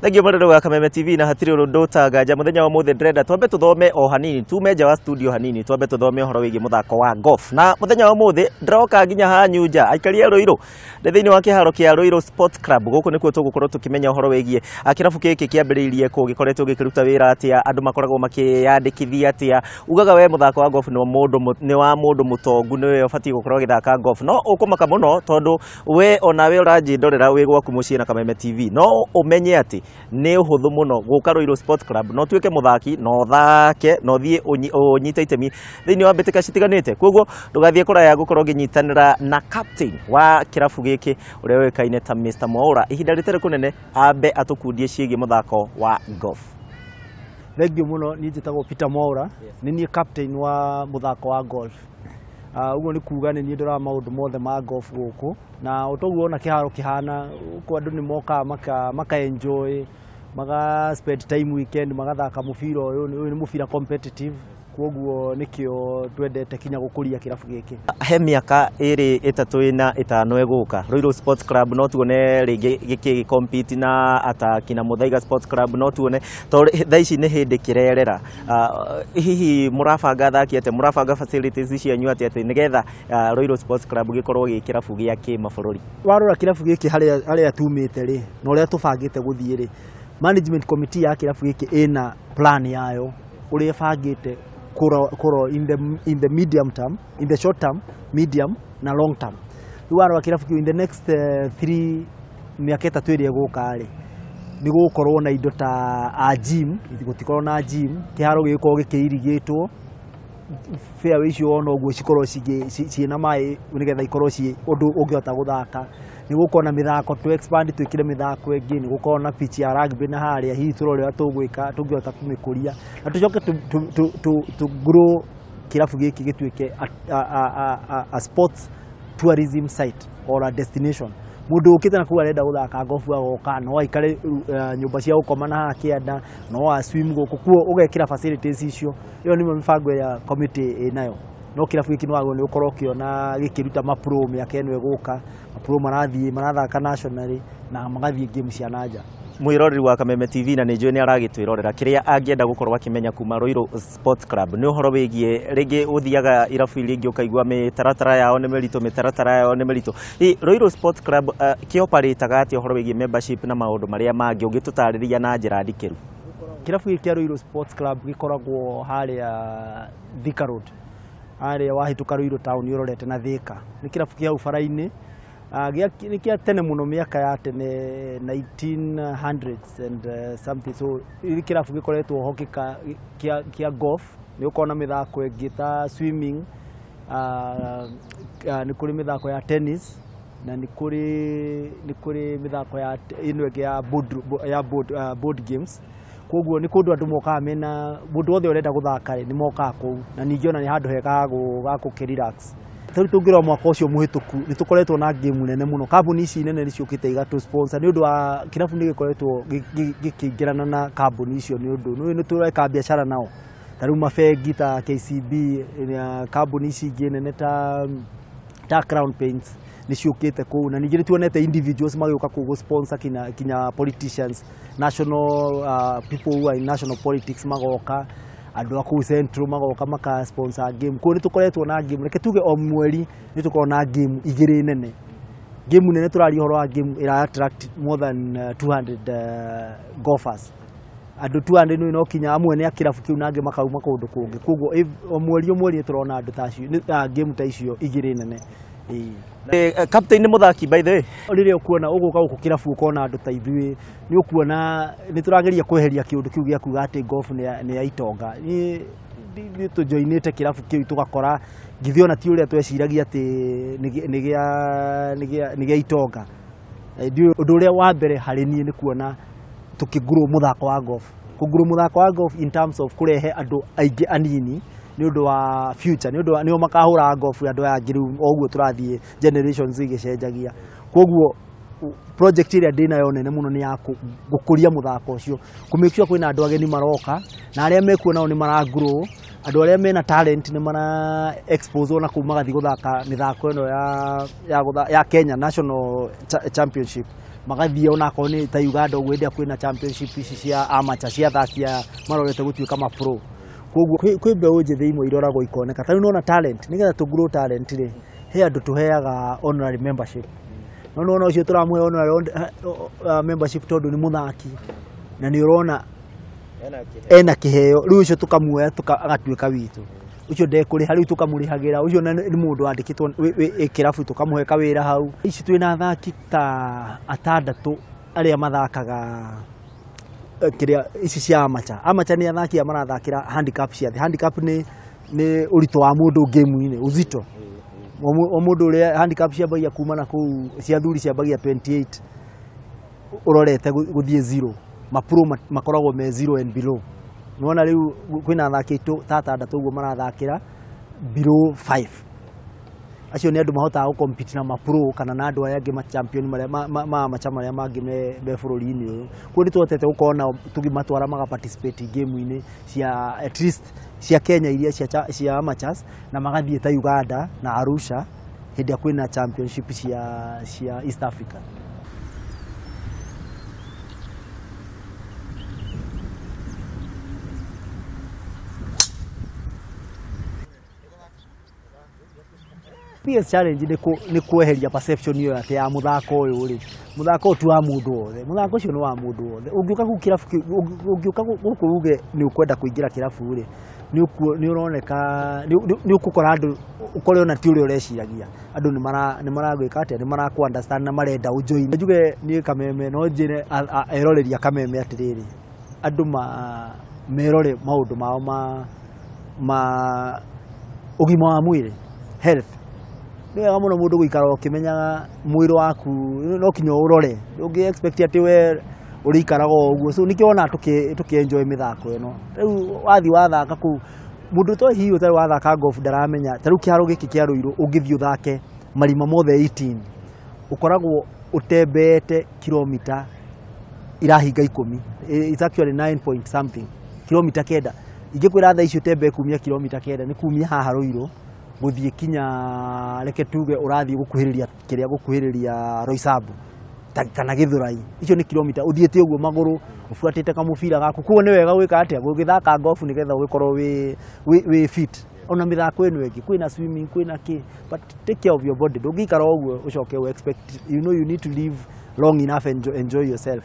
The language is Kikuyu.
Thengiũ mwendwa wa Kameme TV, na hatirĩ ũndũ ũtanganja mũthenya wa mũthĩ. Ndĩrenda twambe tũthome o hanini, tume nja wa studio hanini, twambe tũthome ũhoro wĩgiĩ mũthako wa golf. Na mũthenya wa mũthĩ ndĩroka nginya hanyu nja, aikari a Ruiru, ndĩ thĩinĩ wa kĩharo kĩa Ruiru Sports Club. Gũkũ nĩkuo tũgũkorwo tũkĩmenya ũhoro wĩgiĩ kĩrabu gĩkĩ kĩambĩrĩirie kũ, gĩkoretwo gĩkĩruta wĩra atĩa, andũ makoragwo makĩyandĩkithia atĩa. Ugaga we mũthako wa golf nĩ wa mũndũ mũtongu, nĩwe ũbatiĩ gũkorwo agĩthaka golf, no ũkũmaka mũno tondũ we onawe ũranjĩndorera wĩ gwaku mũciĩ na Kameme TV, no ũmenye atĩ nĩ ũhũthũ mũno gũka Ruiru Sports Club no tuĩke mũthaki, no ũthake, no ũthiĩ ũnyite itemi thĩinĩ wa mbĩtĩka citiganĩte. Koguo ndũgathiĩ kũraya, gũkorwo ngĩnyitanĩra na captain wa kĩrabu gĩkĩ ũrĩa ũĩkaine ta Mr Mwaura ihinda rĩtarĩ kũnene, ambe atũkundie ciĩgiĩ mũthako wa golf. Thengiũ mũno. Niĩ njĩtagwo Peter Mwaura, nĩ niĩ captain wa mũthako wa golf. Ũguo nĩ kuga nĩ niĩ ndoraga maũndũ mothe ma golf gũkũ, na o toguo ona kĩharo kĩhana gũkũ, andũ nĩ mokaga maka enjoy, maga spend time weekend magathaka mũbira ũyũ. Ũyũ nĩ mũbira competitive, koguo nĩkĩo twendete kinya gũkũria kĩrabu gĩkĩ. He mĩaka 2, 3, 4, 5 ĩgũka, Ruiru Sports Club no tuone rĩngĩ gĩkĩ compete na ataki na Muthaiga Sports Club? No tuone, tondũ thaa ici nĩ hĩndĩ kĩrerera. Hihi mũrabanga athaki atĩa, mũrabanga facilities cianyu atĩa, atĩ nĩgetha Ruiru Sports Club gĩkorwo gĩ kĩrabu gĩa kĩmabũrũri? Warora kĩrabu gĩkĩ harĩa tumĩte rĩ, na ũrĩa tũbangĩte gũthiĩ rĩ, management committee ya kĩrabu gĩkĩ ĩna plan yayo ũrĩa ĩbangĩte kũro in the medium term, in the short term, medium na long term. Rĩu warora kĩrabu kĩu in the next 3, mĩaka 3 ĩrĩa ĩgũka rĩ, nĩ gũgũkorwo na indo ta a gym. Gũtikorwo na gym, kĩharo gĩgũkorwo gĩkĩirigĩtwo, fairway icio wona ũguo cikorwo ciĩna maĩ nĩgetha ikorwo ciĩ ũndũ ũngĩhota gũthaka. Nĩ gũkorwo na mĩthako, tũ expand, twĩkĩre mĩthako ĩngĩ. Nĩ gũkorwo na pitch ya rugby na harĩa hihi tũrore ũrĩa tũgwĩka tũngĩhota kũmĩkũria, na tũcoke tũ grow kĩrabu gĩkĩ gĩtuĩke a sports tourism site or a destination. Mũndũ ũkĩte na kũu arenda gũthaka golf agoka, no aikare nyũmba cia gũkoma na haha kĩanda, no a swim gũkũ, kuo ũgekĩra facilities icio. Ĩyo nĩyo mĩbango ĩrĩa committee ĩnayo. No kĩrabu gĩkĩ nĩ wagĩrĩirwo nĩ gũkorwo ũkĩona gĩkĩruta mapro mĩaka ĩno ĩgũka, mapro marathiĩ marathaka nationally na magathiĩ game cia nanja. Mwĩroreri wa Kameme TV, na nĩ njũĩ nĩ aragĩtwĩrorera, kĩrĩa angĩenda gũkorwo akĩmenya kuma Ruiru Sports Club nĩ ũhoro wĩgiĩ rĩngĩ ũthiaga irabu iria ingĩ ũkaigua mĩtaratara yao nĩ mĩritũ, mĩtaratara yao nĩ mĩritũ. Ruiru Sports Club kĩoparĩtaga atĩa ũhoro wĩgiĩ membership na maũndũ marĩa mangĩ ũngĩtũtarĩria na njĩra ndikĩru? Kĩrabu gĩkĩ kĩa Ruiru Sports Club gĩkoragwo harĩa Thika Road, harĩa wahĩtũka Ruiru town ũrorete na Thika. Nĩ kĩrabu kĩa hau bara-inĩ. Nĩ kĩa tene mũno, mĩaka ya tene, 1900s and something. So nĩ kĩrabu gĩkoretwo ho kĩa golf. Nĩ gũkorwo na mĩthako ĩngĩ ta swimming, nĩ kũrĩ mĩthako ya tennis, na nĩ kũrĩ mĩthako ya ĩno ĩngĩ ya board, ya board, board games. Koguo nĩ kũndũ andũ mokaga mena mũndũ wothe ũrenda gũthaka rĩ, nĩ mokaga kũu, na ningĩ ona nĩ handũ hega ha gũkĩ relax. Tarĩu tũngĩrora mwaka ũcio mũhĩtũku, nĩ tũkoretwo na game nene mũno. Kambuni ici nene nĩ ciũkĩte igatũ sponsor nĩ ũndũ wa kĩrabu. Nĩ gĩkoretwo gĩkĩingĩrana na kambuni icio nĩ ũndũ nĩ tũreka biacara nao, ta rĩu mabengi ta KCB, na kambuni ici ingĩ nene ta Crown Paints nĩ ciũkĩte kũu. Na ningĩ nĩ tuonete individuals magĩũka kũu gũ sponsor, kinya politicians, national people who are in national politics magoka, andũ a kũu Central magoka maka sponsor game. Kũu nĩ tũkoretwo na game, reke tuge o mweri nĩ tũkoragwo na game igĩrĩ nene. Game nene, tũraria ũhoro wa game ĩra attract more than 200 golfers. Andũ 200 nĩ no kinya amwe nĩ a kĩrabu kĩu na angĩ makauma kũndũ kũngĩ. Koguo o mweri o mweri nĩ tũrona andũ ta acio, game ta icio igĩrĩ nene. Ĩĩ. Captain nĩ mũthaki, by the way? Rĩrĩa ũkuona ũgũka gũkũ kĩrabu ũkona andũ ta ithuĩ, nĩ ũkuona nĩ tũrageria kweheria kĩũndũ kĩu gĩa kuga atĩ golf nĩ ya itonga. Nĩ tũjoinĩte kĩrabu kĩu, tũgakora githĩ ona ti ũrĩa tweciragia atĩ nĩ gĩa itonga. Ndiũĩ, ũndũ ũrĩa wa mbere harĩ niĩ nĩ kuona tũkĩngurwo mũthako wa golf, kũngurwo mũthako wa golf in terms of kũrehe andũ aingĩ anini nĩ ũndũ wa future, nĩ ũndũ wa nĩo makahũra golf andũ aya angĩ. Rĩu o ũguo tũrathiĩ generations igĩcenjagia, koguo project ĩrĩa ndĩnayo nene mũno nĩ ya gũkũria mũthako ũcio, kũ make sure kwĩna andũ ageni maroka, na arĩa mekuo nao nĩ mara grow, andũ arĩa mena talent nĩ mara expose na kũu magathiĩ gũthaka mĩthako ĩno ya Kenya National Championship. Magathiĩ onakorwo nĩ ta Uganda ũguo, hĩndĩ ĩrĩa kwĩna championship ici cia amateur, cia athaki aya marorete gũtuĩka ma pro. Koguo kwĩ mbeũ njĩthĩ imwe iroragwo ikoneka. Ta rĩu nĩwona talent, nĩgetha tũ grow talent rĩ, he andũ tũheaga honorary membership. No nĩwona ũcio tũramũhe honorary membership tondũ nĩ mũthaki na nĩ ũrona ena kĩheo. Rĩu ũcio tũkamuoya agatuĩka witũ. Ũcio ndekũrĩha, rĩu tũkamũrĩhagĩra. Ũcio nĩ mũndũ wandĩkĩtwo kĩrabu, tũkamũhe kawĩra hau. Ici twĩna athaki ta atandatũ arĩa mathakaga kĩrĩa ici cia amateur. Amateur nĩ athaki aya marathakĩra handicap cia thĩ. Handicap nĩ ũritũ wa mũndũ game-inĩ, uzito o mũndũ ũrĩa. Handicap ciambagia kuma na kũu, cia athuri ciambagia 28 ũrorete gũthiĩ zero. Mapro makoragwo me zero and below. Nĩwona rĩu kwĩna athaki aitũ ta atandatũ ũguo marathakĩra below 5. Acio nĩ andũ mahotaga gũ compete na mapro kana na andũ arĩa angĩ ma champion marĩa ma amateur marĩa mangĩ me bũrũri-inĩ ũyũ. Koguo nĩ tũhotete gũkorwo nao tũkĩmatwara maga participate game-inĩ cia at least cia Kenya iria cia amateurs, na magathiĩ ta Uganda na Arusha hĩndĩ ĩrĩa kwĩna championship cia East Africa. Biggest challenge nĩ kweheria perception ĩyo atĩ ya mũthako ũyũ rĩ, mũthako ũyũ ti wa mũndũ wothe. Mũthako ũcio nĩ wa mũndũ wothe. Ũngĩũka kũu kĩrabu ũngĩũka gũkũ uge nĩ ũkwenda kũingĩra kĩrabu rĩ, nĩ ũroneka nĩ ũgũkora andũ, ũkore ona ti ũrĩa ũreciragia. Andũ nĩ maragwĩka atĩa, nĩ marakũ understand na marenda ũjoin. Njuge niĩ Kameme no njĩre eroreri a Kameme atĩrĩrĩ, andũ merore maũndũ mao ma ũgima wa mwĩrĩ, health. Nĩ wega mũno mũndũ gũikara ũkĩmenyaga mwĩrĩ waku, no kinya ũrore. Ndũngĩ expect atĩ we ũrĩikaraga o ũguo. So nĩkĩo wonaga tũkĩ enjoy mĩthako ĩno. Rĩu wathiĩ wathaka kũu, mũndũ to hihi ũtarĩ wathaka golf ndaramenya. Ta rĩu kĩharo gĩkĩ kĩa Ruiru ũngĩthiĩ ũthake marima mothe 18, ũkoragwo ũtembeete kilomita irahinga 10. It's actually 9 point something, kilomita 9. Ingĩkwĩra thaa ici ũtembee kumia kilomita 9, nĩ kumia haha Ruiru gũthiĩ kinya, reke tuge ũrathiĩ gũkuhĩrĩria kĩrĩa, gũkuhĩrĩria Roysambu kana Gĩthũrai. Icio nĩ kilomita ũthiĩte ũguo magũrũ ũbuatĩte kamũbira gaku. Koguo nĩ wega gwĩka atĩa, gũgĩthaka golf nĩgetha ũgĩkorwo wĩ fit. Ona mĩthako ĩno ĩngĩ, kwĩna swimming, kwĩna kĩ, but take care of your body. Ndũngĩikara ũguo ũcoke ũ expect, you know, you need to live long enough and enjoy yourself.